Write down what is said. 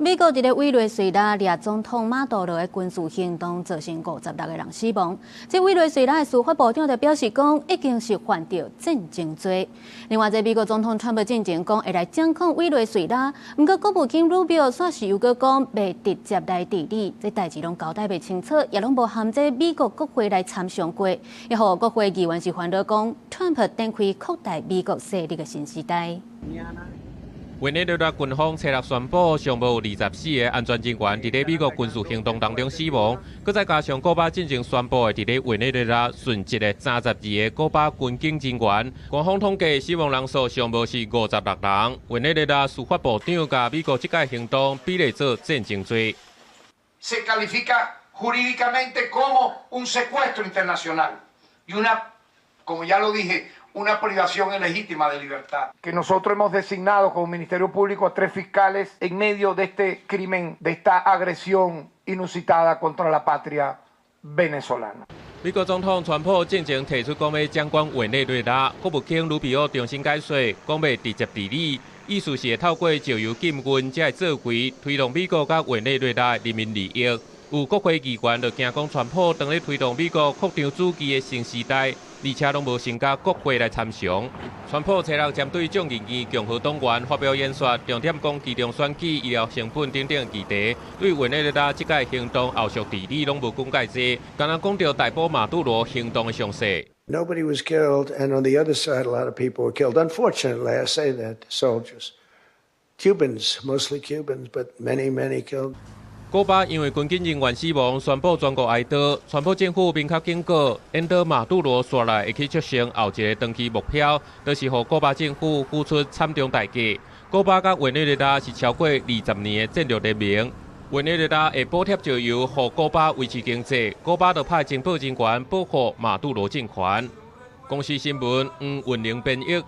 美國佇咧委內瑞拉掠總統馬杜羅的軍事行動，造成56個人死亡。這委內瑞拉的司法部長就表示講，已經是犯著戰爭罪。另外，這美國總統川普進前講會來掌控委內瑞拉，毋過國務卿魯比奧煞是又閣講袂直接來治理，這代誌攏交代袂清楚，也攏無含這美國國會來參詳過。予國會議員是煩惱講，川普展開擴大美國勢力的新時代。委內瑞拉軍方初六宣布，上無有24個安全人員佇咧美國軍事行動當中死亡，閣再加上古巴進前宣布的佇咧委內瑞拉殉職的32個古巴軍警人員，官方統計死亡人數上無是56人。委內瑞拉司法部長共美國這擺行動比例做戰爭罪。 Se califica jurídicamente como un secuestro internacional y una, como ya lo dije, una privación ilegítima de libertad. Que nosotros hemos designado como Ministerio Público a tres fiscales en medio de este crimen, de esta agresión inusitada contra la patria venezolana. 美國總統川普進前提出講欲掌管委內瑞拉，國務卿魯比奧重新解說，講欲直接治理，意思是會透過石油禁運這个做規，推動美國佮委內瑞拉人民利益。有國會議員就驚講，川普當咧推動美國擴張主權的新時代，而且攏無先共國會來參詳。川普初六針對眾議院共和黨員發表演說，重點講期中選舉、醫療成本等等議題，對委內瑞拉這擺行動後續治理攏無講蓋濟，敢若講著逮捕馬杜羅行動的詳細。 Nobody was killed, and on the other side, a lot of people were killed. Unfortunately, I say that, soldiers, Cubans, mostly Cubans, but many, many killed. 古巴因為軍警人員死亡，宣布全國哀悼。川普政府明確警告，引導馬杜羅紲來會去促成後一個長期目標，就是予古巴政府付出慘重代價。古巴佮委內瑞拉是超過20年的戰略聯盟。委內瑞拉會補貼石油，予古巴維持經濟，古巴就派情報人員保護馬杜羅政權。公視新聞黃雲玲編譯。